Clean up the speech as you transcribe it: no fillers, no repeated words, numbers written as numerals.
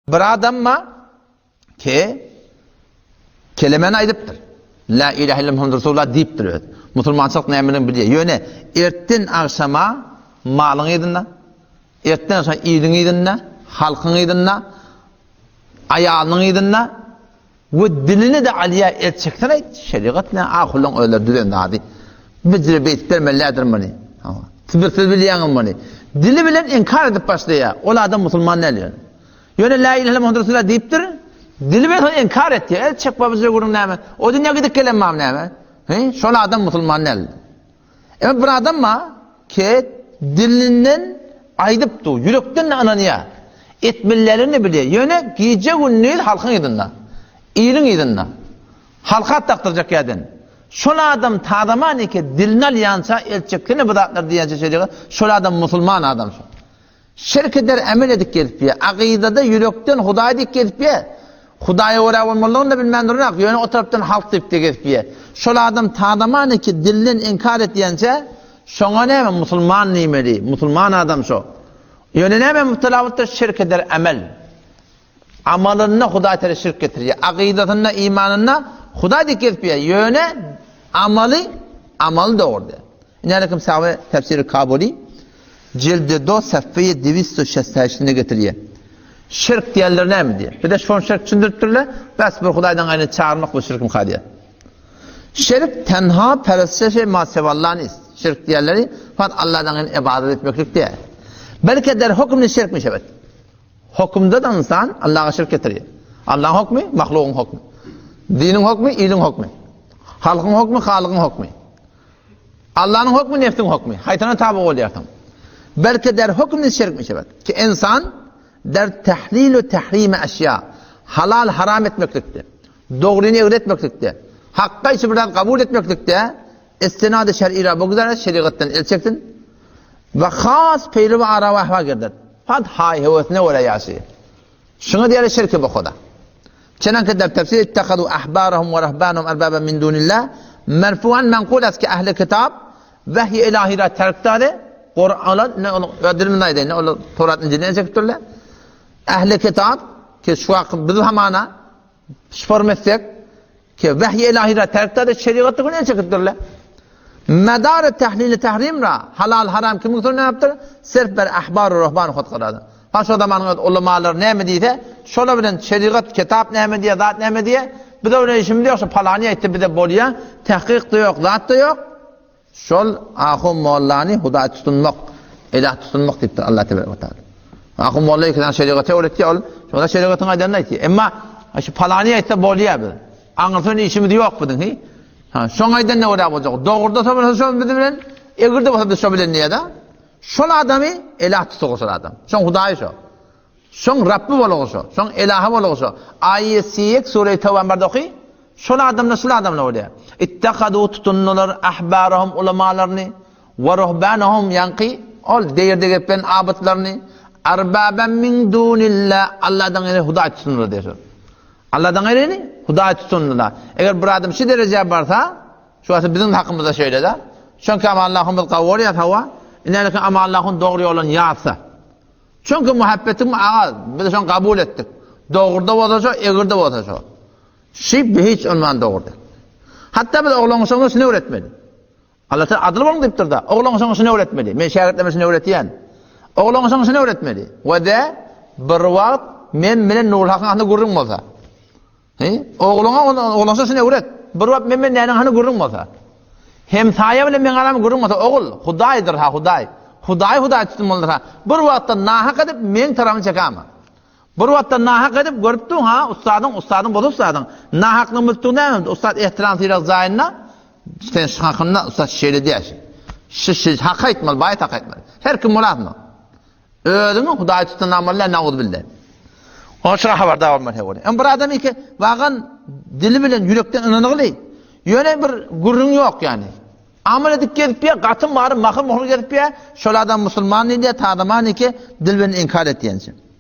Bir adam bar ki, kelemäni aýdypdyr. La ilahe illallah Muhammed Resulullah diýipdir öz. Musulmançylyk nämedigini bilýär. Ýöne ertden agşama malyň yzynda, ertden agşama iliň yzynda, halkyň yzynda, aýalynyň yzynda We dilini-de alýar, el çeksene aýt, şerigat ne, ahullaň özleri düzen zady. Bizre beýdip bermelidir muny. Hawa. Siz bir siz bilýäňiz muny. Dili bilen inkar edip başlaýar. Ol adam musulman däl ýöne. Ýöne la ilahe Muhammed Resulullah diýipdir. Dili bilen soň inkar etýär. El çek babajy gürrüň näme? O dünýä gidip gelen mam näme? He? Şol adam musulman däl. Emma bir adam bar ki dilinden aýdyp dur, ýürekden-de ynanýar. Etmelilerini bilýär. Ýöne gije-gündiz halkyň yzynda. Iliň yzynda. Halka at dakdyrjak ýerden. Şol adam tazaman eke dilini alýança el çeksene bu zatlar diýençe şerigat, şol adam musulman adam şol. Şirk eder emel edip gezipýär. Akydada ýürekden Hudaý diýip gezipýär. Hudaýa görä bolmalydygyny-da bilmän duranok, ýöne o tarapdan halk diýip-de gezipýär. Şol adam tadaman ki dilden inkar etýänçä, şoňa näme musulman diýmeli, musulman adam şo. Ýöne näme mübtela bolupdyr? Şirk eder emel. Amalynda Hudaý tele şirk getirýär. Akydasynda, imanynda Hudaý diýip gezipýär. Ýöne amaly, amaly dogry däl. Ine kim sahabe tefsiri Kabuli Jildi do safeýe diwisto şestahiştinde getirýär. Şirk diýenler näme diýýär? Bir de şon şirk düşündiripdirler. Bes bir Hudaýdan gaýryny çagyrmak bu şirkim ka diýýär. Şirk tenha perestişe ma sewallah nist. Şirk diýenleri fakat Allahdan gaýryny ibadet etmeklik däl. Belki der hukmni şirk mişebet. Hukmda da insan Allaha şirk getirýär. Allahyň hukmy, mahlugyň hukmy. Diniň hukmy, iliň hukmy. Halkyň hukmy, halygyň hukmy. Allanyň hukmy, nefsiň hukmy. Haýsyna taby bolýarsyň? Belki der hukmni şirk mişebet. Ki insan der tahlil we tahrim eşya. Halal haram etmeklikde, dogryny egri etmeklikde, hakka içi bir zat kabul etmeklikde istinady şer'i bu güzel şerigatdan el çeksin. Ve has peýli we ara we ahwa gerdet. Fat hay hewesine görä ýaşaýar. Şuňa diýýärler şirki bu huda. Çenanki der tefsir ittehadu ahbarahum we rahbanahum erbaben min dunillah merfuan menkul est ki ehli kitap wahyi ilahi ra terk dade Kur'an'a ne onu ödülümün aýdaýyn ne ol Torat Injilden çekipdirler. Ehli kitap ki şu wagt biz hamana Şform etsek, ki wahyi ilahi ra terk dade şerigatda günä çekipdirler. Medar tahlil tahrim ra halal haram kimiň sözüne ýapdyr? Sirf bir ahbar ruhban hut garady. Ha şo zamanyň öz ulamalar näme diýse, şolar bilen şerigat kitap näme diýe, zat näme diýe, biz bilen işimiz ýok, şo palany aýtdy bize bolýa, tahkyk da ýok, zat da ýok. Şol ahun mollany Hudaý tutunmak, ilah tutunmak diýipdir Allah tebarek we taala. Ahun molla iki sany şerigaty öwretýär ol, şonda şerigatyň aýdanyny aýtýar. Emma şu palany aýtsa bolýar biz. Aňyrsy işimiz ýok biziň, hi? Ha, şoň aýdanyna görä boljak. Dogruda bolsa şo biz bilen, egride bolsa biz şo bilen diýýär-de. Şol adamy ilah tutugy şol adam. Şoň Hudaýy şo. Şoň Rabby bolugy şo. Şoň Elahy bolugy şo. Aýe siýek sure Tawban barda oky. Şol adamlar şul adamlar bolýar. Ittehadu tutundylar ahbarahum ulamalaryny we ruhbanahum ýaňky ol deýirde gepen abytlaryny arbaban min dunillah Allahdan gaýry hudaý tutundylar diýýär şol. Allahdan gaýryny hudaý tutundylar. Eger bir adam şu derejä barsa, şu wagt biziň hakymyzda şeýle-de. Çünki Allah'ın biz gawy bolýar hawa. Inäki Allah'ın dogry ýolun ýazsa. Çünki muhabbetiň aga, biz şony kabul etdik. Dogruda bolsa şo, egirde bolsa şo. Şi hiç ondan dogrudy. Hatda biz oglan şoňa şuny öwretmeli. Allah Teala adyl boluň diýipdir da. Oglan şoňa şuny öwretmeli. Men şägirtlerime şuny öwretýän. Oglan şoňa şuny öwretmeli. We de bir wagt men bilen Nurul Hakyň arasynda gürrüň bolsa. He? Ogluňa oglan şuny öwret. Bir wagt men bilen näniň hany gürrüň bolsa. Hemsaýa bilen meň aram gürrüň bolsa, ogul, Hudaýdyr ha, Hudaý. Hudaý Hudaý tutulmalydyr ha. Bir wagtda nahak edip meň tarapymy çekama. Bir wagtda nahak edip görüpdiň ha, ussadyň, ussadyň bolsa ussadyň. Nahaklygyny bilipdiň näme? Ussat ehtiram sylag jaýynda sen şu hakynda ussat şeýle diýär. Şu şu hak aýtmaly, baýat hak aýtmaly. Her kim bolasmy? Özüňi Hudaý tutan amallar nauzbillah. Onuň üçin habardar bolmaly her bolýar. Bir adam iki wagan dili bilen ýürekden ynanygly. Ýöne bir gürrüň ýok ýani. Amal edip gezip ýa gatym bary mahyr muhyr gezip ýa şol adam musulman diýilýär, tadaman iki dil bilen inkar etýänçe.